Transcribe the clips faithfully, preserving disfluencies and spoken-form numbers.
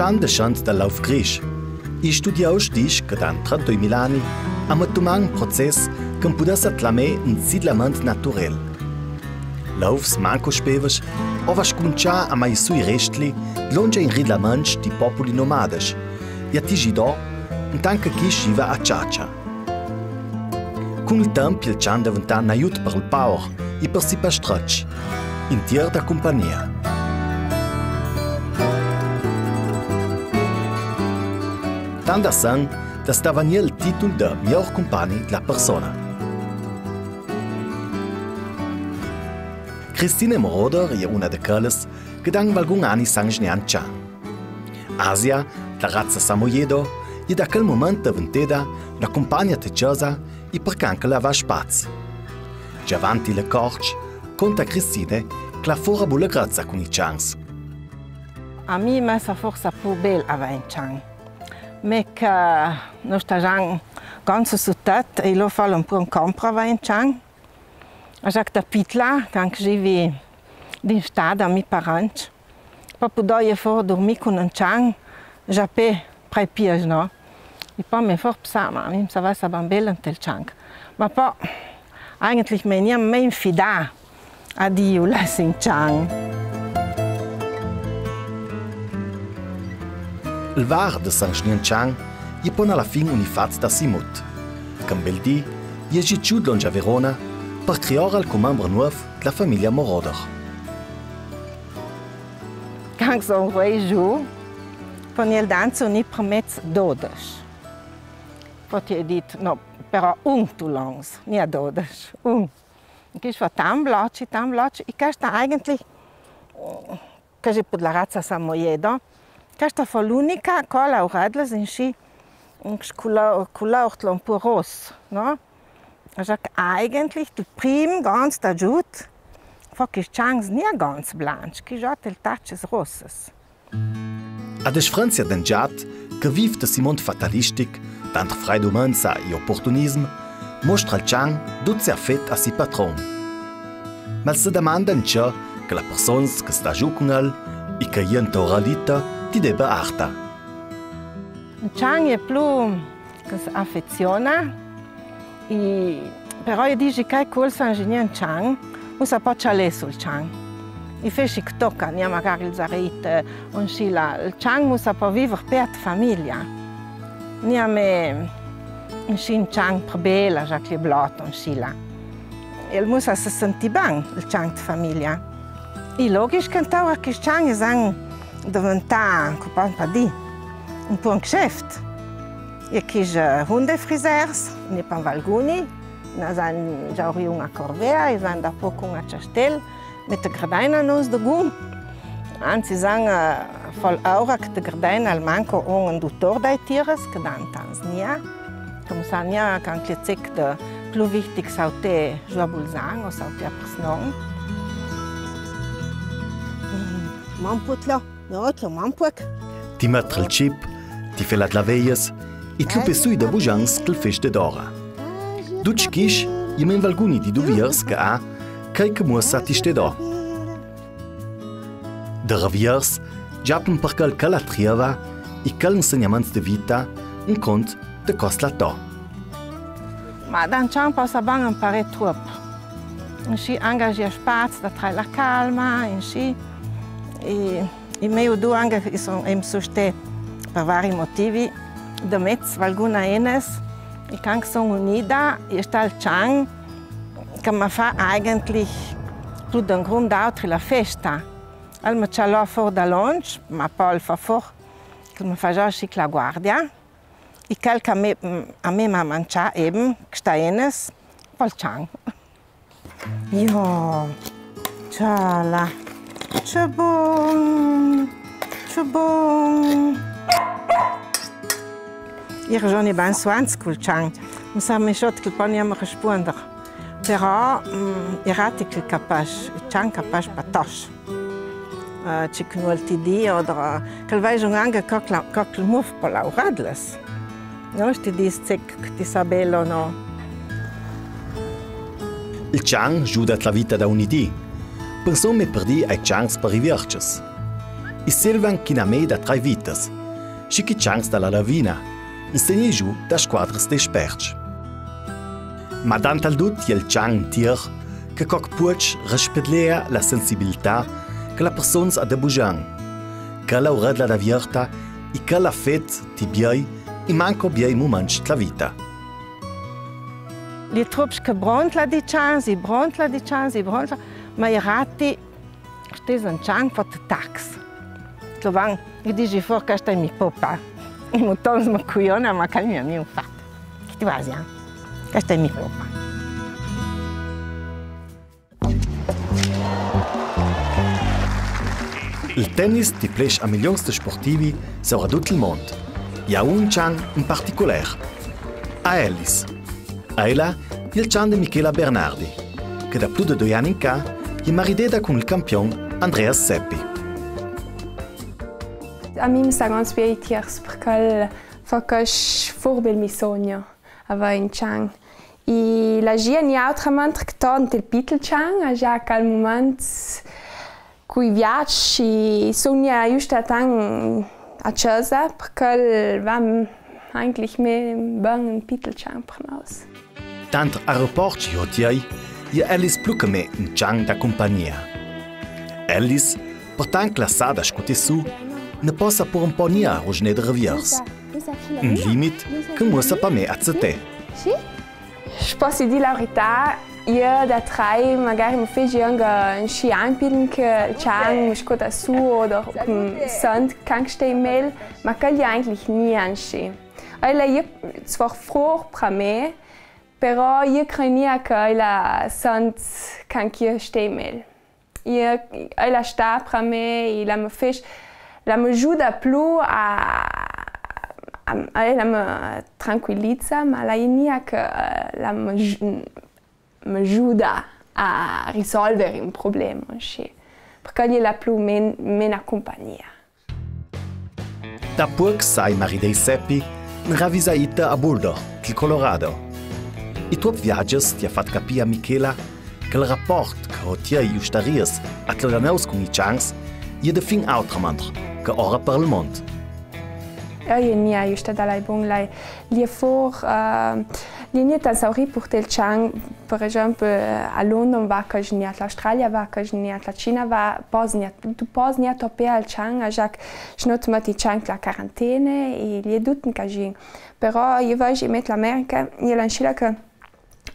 Stan deschant dal lauf grisch. I studiours disch che da trenta mil ani a metuman un process che am pudess tlamè un sidlament naturel. Laufs manco spevesch, ova scuncià a mai sui restli, dlongia in ridlamencj di populi nomadesch, i a tigido, intant che chi sciva a ciacia. Cun il temp il cian deventà un aiut per il paur i per si pastretsch, in tier da cumpagnia. Tant da sen, da sta vagnì il titul de miglior cumpagni della persona. Christine Moroder e una de quellas che dan valgun ani san sgnan cian. Asia, della razza Samoyedo, e da quel moment deventeda la cumpagna de casa e per can che la va spaz. Già avanti le corc, conta Christine che la fora bulegrazza cun i cians. A mi messa forsa pu bel avè un cian. Me che no sta già ganzo su tet e lo fa un pu in compra avè un cian. Già che da pitla, quand che givi din stada, mi parenc, po pudoie for durmi cun un cian, già pe prei pies, no? E po me for psa, ma mi sa va sa bambel ant el cian. Ma po, eigentlich me nia me infida a di u lessin cian. Il var de san sgnan cian e pon alla fin un ifat da Simut. Cambel di, e già ciu dlongia Verona, per criora il cumembro nuov della famiglia Moroder. Quand son rei giù, pon el danzo ni permets dodesch. Po ti e dit, no, però un tu lons, ni a dodesch, un. Chi fa tan bloci, tan bloci, e questa eigentlich, che già pu della razza Samoyedo, questa fa l'unica, co la uredles insci, un sculor, culor un pu ros, no? Già che eigentlich il prim ganz da giut, fa che cians nia ganz blanc, chi già te taches rosses. A disfrenzia d'un giat che viv de si mond fatalistic, tanter fraidumenza e opportunism, mostra il cian dut se afet a si patron. Ma el se damanda anca che la persona che sta giù cun el e che e enta ora lita ti debba arta. Un cian e plu che s'afeziona, e però e digi che col san sgnan cian, u sa po cialè sul cian. E fesci che toca, nia magari il zareit, o insci là, il cian u sa po viver pe at famiglia. Nia me insci un cian per bela, già che l'è blot, o insci là. El mu sa se senti ben, il cian de famiglia. E logisch che antaura che i cian e san deventà, cumpagn pa di, un pu un gscheft. E chi i Hundefriseurs, ne pan valguni, na san già uri un a Corvea, e san da poco un a Ciastel, me te gradaina nons de gun. Anzi, san, eh, fol aura che te gradaina almanco un dutor dai tires, che dan tans nia. Come sa nia, can che cec de plu vichtig saute giù a Bulzan o saute a Presnon. Mamputlo, no, tlo mampuec. Ti metter il cip, ti fela dla veias, e tlo pe sui da bujans che il feste d'ora. Ducj chisch, e men valguni di duviers che a, chei che muossa ti ste do. De reviers, giapen per chel che la trieva, e chel insegnament de vita, un cont de cos la to. Ma da un cian posa ban amparè truop. Insci anca i a spaz da trai la calma, insci. E, e meiu du anca i son em suste per vari motivi, de mez valguna enes, e can che son unida, e sta il cian, che ma fa eigentlich plu d'un grund d'autri la festa. El me cialò for da longe, ma po el fa for, che me fa già scic la guardia. E chel che a me, a me ma mancià eben, che sta enes, pal cian. Io, ciala, ce bon, ce bon. I ragionì ben suanz cul cian, ma sa me sciot che el po gnanca rispunder. Però, mm, i rati che capace, cian capace pa tos. Eh, ce che nol ti di, odra, che el vaion anca co che la, co che el muf po la uradles. No, ti dis ce che ti sa belo, no? Il cian giuda la vita da unità. Pensum me per di ai cians per i vierces. I silvan chinamè da trai vitas, schi ch'i cians da la lavina, insegnà giù da squadras dei sperts. Ma dantal dut i è il cian intier, che co che può rispedlea la sensibilità che la persona a da bugian, che la uredla da vierta, i che la fet ti biei, i manco biei muments dla vita. Li trups che brontla di cians, i brontla di cians, i brontla, ma i rati Stesa un cian fat tacs. Tlo van, i disi for, chest è mi popa. I mutons me cuiona, ma che mi, mi un fat. Che ti vasia? Chest è mi popa. Il tennis ti ples a milions de sportivi saura dut il mond. I a un cian in particular, a Ellis. Ela i è il cian de Michela Bernardi, che da plui de doi ani in ca i è marideda cun il campion Andreas Seppi. A mi mi sa gans biei tiers, perché el fa che furbe il mi sogno, avei un cian. I la gia ni autra mantr che tant il pitel cian, a già che al mument Cui viaç i sogna just a tan a cesa, perché el va eigentlich me ben un pitel cian per nous. Tanter aeroports i hotiei, i è Ellis plu che me un cian da compagnia. Ellis, per tant che la sa da scu te su, ne posa pur un po nia a Rosnè de Reviers. Un limit che muossa per me a cetà. Sì? Spossi dì la verità, jeu da trai, magari me feci anca un sci ampiln che cian, me scota su, oder, mm, sent che anca stei mel, ma che jeu eigentlich nie un sci. Ela jeu, zwar froh pra me, però jeu crei nie che ela sent che anca jeu stei mel. I, ela sta pra me, i la me fec, la me giuda plu a, a, a, ela me tranquiliza, ma la jeu nie che, eh, la me gi-, me giuda a risolver un problema, sì. Perché jeu la plu me, me na compagnia. Da puoc s'ha i maridei Seppi, in ravisa ita a Boulder, til Colorado. I tuop viages ti ha fat capì a Michela che il raport che hotiei i ustarias a tlo da nous cun i cians i è de fin autra mantr che ora per il mond. Jeu jeu nie, jeu sta da lai bun lai. Li è for, eh, li è nie tant sauri purtà il cian, per esempi, a London va che jeu nie, a l'Australia va che jeu nie, a la Cina va, pos nie, tu pos nie topà al cian, a Jacques, se no tu meti il cian la quarantena, e li è dut un casin. Però jeu vegi met l'America, jeu la inscila che,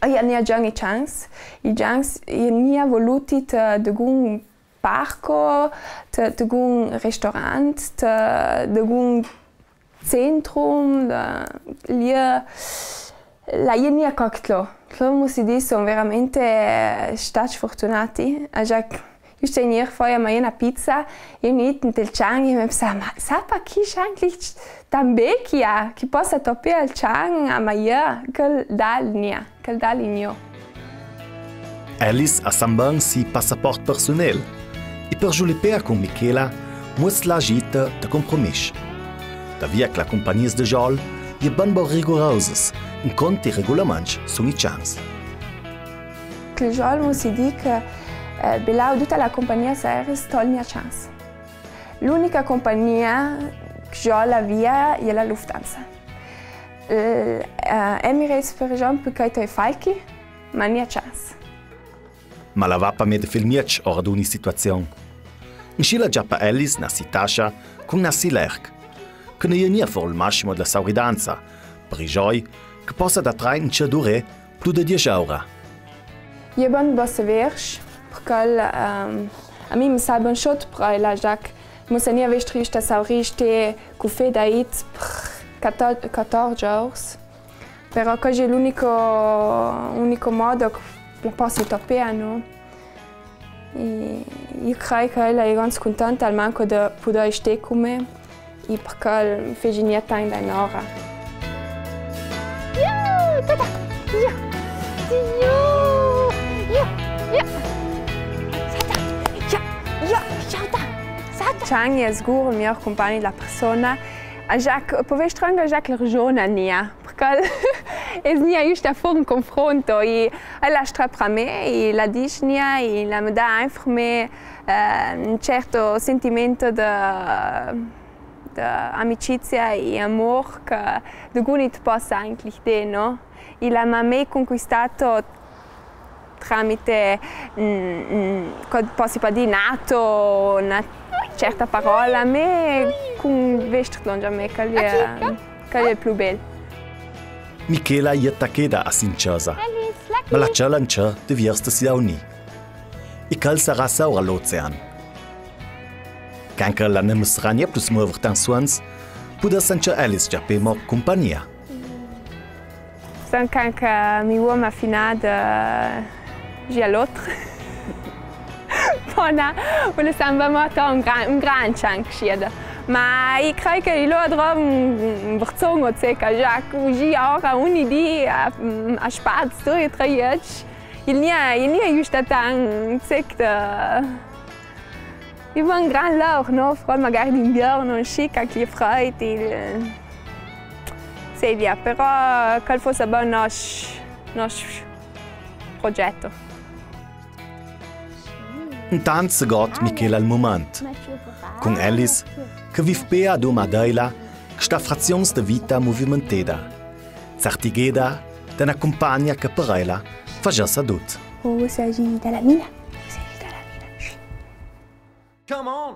eh, jeu nie già i cians, i cians, jeu nie voluti te, de gun parco, te, te gun restaurant, te, de gun centrum, de, li, la jeu nie coctlo. Tlo mo si dì, son veramente stats fortunati. A Jacques, jeu stei gnir foia, ma jeu na pizza, jeu nie tel cian, jeu me psa, ma sa pa chi cian, chi cian, tanbe chi a, chi possa topà al cian, a ma jeu, chel dal nie. Chel dal igno. Ellis ha san ben si passaport persunel. I per giulipea cun Michela, muoss la gita de compromiss. Da via che la compagnias de Jol i è ben bo rigurosas, incont i regulaments sun i cians. Chel Jol mo si dì che, eh, belau duta la compagnia aerea tol nie cians. L'unica compagnia che Jol avia i è la Lufthansa. Eh, eh, Emirates, per esempi, che i tei falchi, ma nie cians. Ma la va pa me de filmiec ora d'uni situazion. Inscì la giappa Ellis na si tascia cun na si lerc, che ne jeu nie for il massimo de la sauridanza, per i gioi che possa da trai in ce dure plu de diesch oura. Jeu bon, bo se versch, perché, ehm, a mi me sa bon sciot, però ela Jacques, mo sa nie vestri sta sauriste cu feda it per quator-, quatorze ours. Però quasi l'unico, unico modo che la possi topà, no? E jeu crei che ela e gans cuntenta almanco de pudè stè cun me. E perché el feci nie tant da un'ora. Iu, tata, iu, iu, iu, iu. Sata, iu, iu, sata, sata. Cian e sgur il mior cumpagn de la persona. A Jacques, po vestri anca a Jacques la regiona nie. Perché Es gnìa just a fà un confronto, i, ela sta pra me, i la dis gnìa, i la me dà einfach me, eh, un certo sentimento de, de amicizia e amor che deguni te possa eigentlich dà, no? I la m'ha me conquistato tramite, mm, mm, co-, possi pa dì, un ato, una certa parola, me cunvinse gnà me, quel è, quel è el più bel. Michela e je tacheda a sè in cesa, ma la cjala in cesa de viers de siauni. E quel sarà saura l'ocean. Che anca la ne me sarà gnà plui smeuver tants suogns, pudesse anca Alice gnaper mo compagnia. Son che anca mi uomo finado, eh, già l'altro. Bona, vole samba mo un gran, un gran chance, sciada. Ma i crei che i lo adrò un, un verzon o zeca, già cusì ora ogni dì a, a spazio, doi, tre, i gnìa, i gnìa just a tan, zec de, i va un gran laur, no? Però magari d'invierno, scica, che i è freid, i, eh, seria, però quel fosse bon nos, nos progetto. Intant se gode Michela el moment, cun Alice, che viv pè aduma a dei-la, che sta frazions de vita movimenteda, zartigheda de una compagna che per ela fagiassa dut. Oh, s'agit de la mina. S'agit de la mina.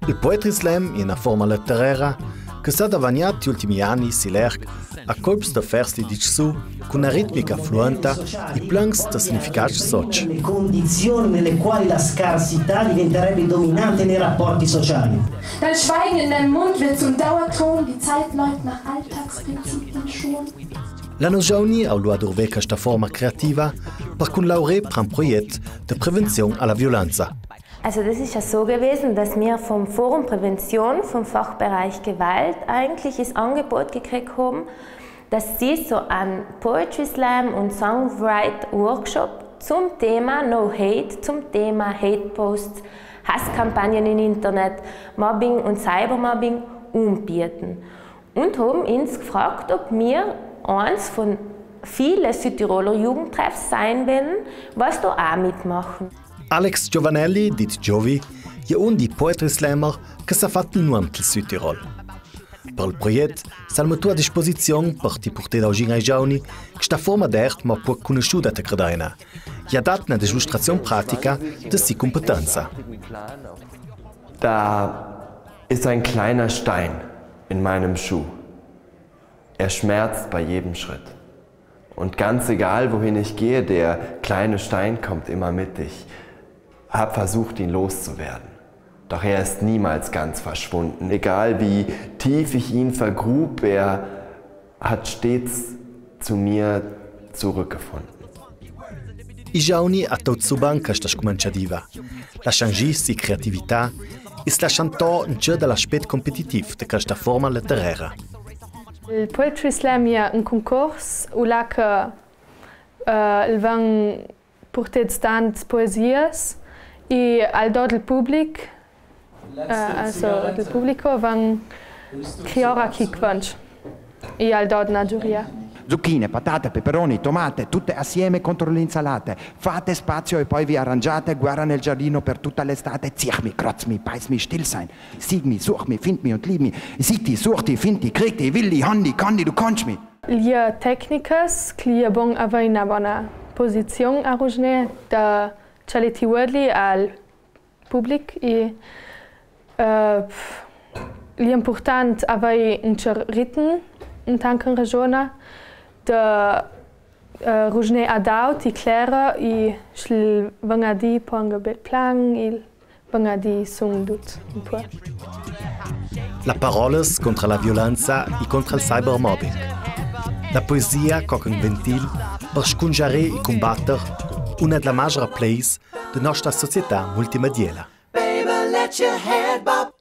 Il Poetry Slam è una forma letterera che s'ha davagnà ti ultimi ani si lerc a colps de fers li dic su, cun una ritmica fluenta e plens de significats soci. Le condizioni nelle quali la scarsità diventerebbe dominante nei rapporti sociali. Dein Schweigen in deinem Mund wird zum Dauerton, die Zeit läuft nach Alltagsprinzipien schon. La nos giovni au lu adurvà questa forma creativa per cunlaurà per un proiet de prevenzion a la violenza. Also das ist ja so gewesen, dass wir vom Forum Prävention, vom Fachbereich Gewalt eigentlich das Angebot gekriegt haben, dass sie so einen Poetry Slam und Songwrite Workshop zum Thema No Hate, zum Thema Hate Posts, Hasskampagnen im Internet, Mobbing und Cybermobbing anbieten. Und haben uns gefragt, ob wir eins von vielen Südtiroler Jugendtreffs sein wollen, was da auch mitmachen. Alex Giovanelli, dit Giovi, è un dei poetry slammer che s'ha fat il nuom til Südtirol. Per il proiet s'ha el metù a disposizion per ti purtà daugin ai giovni questa forma d'art mo può cunusciuda te credaina. I ha dat una demostrazion pratica de si cumpetenza. Da ist ein kleiner Stein in meinem Schuh. Er schmerzt bei jedem Schritt. Und ganz egal, wohin ich gehe, der kleine Stein kommt immer mit. Ich hab versucht, ihn loszuwerden. Doch er ist niemals ganz verschwunden. Egal wie tief ich ihn vergrub, er hat stets zu mir zurückgefunden. I giovni a tocca su banca sta scumanciadiva. Lassan gir si creatività e s'lassan tò incö da l'aspet competitiv de questa forma letterera. Il Poetry Slam è un concors, ulà che, eh, i van purtà tantas poesias e al dò del public, eh, also del publico, van criora chi quanc. E al dò una giuria. Zucchine, patate, peperoni, tomate, tutte assieme contro l'insalata. Fate spazio e poi vi arrangiate, guerra nel giardino per tutta l'estate. Zieh mi, krotz mi, beiß mi, still sein. Sieg mi, such mi, find mi und lieb mi. Siti, suchti, finti, kriegti, willi, handi, kandi, du kannst mi. Lie tecnicas, che lie bon avei una bona posizion a rugnè, da cjaleti uodli al public e, eh, pf, l'è impurtant avei un cert ritm, intant che un ragiona, da, eh, rugnè ad aut e clera e schi el ven a dì po anca bel plan e ven a dì sundut un po. La parolas contra la violenza e contra il cybermobbing. La poesia co un ventil per scungiarè e cumbatter una delle maggiori pleis de nostra società multimediela. Baby, let your head bob.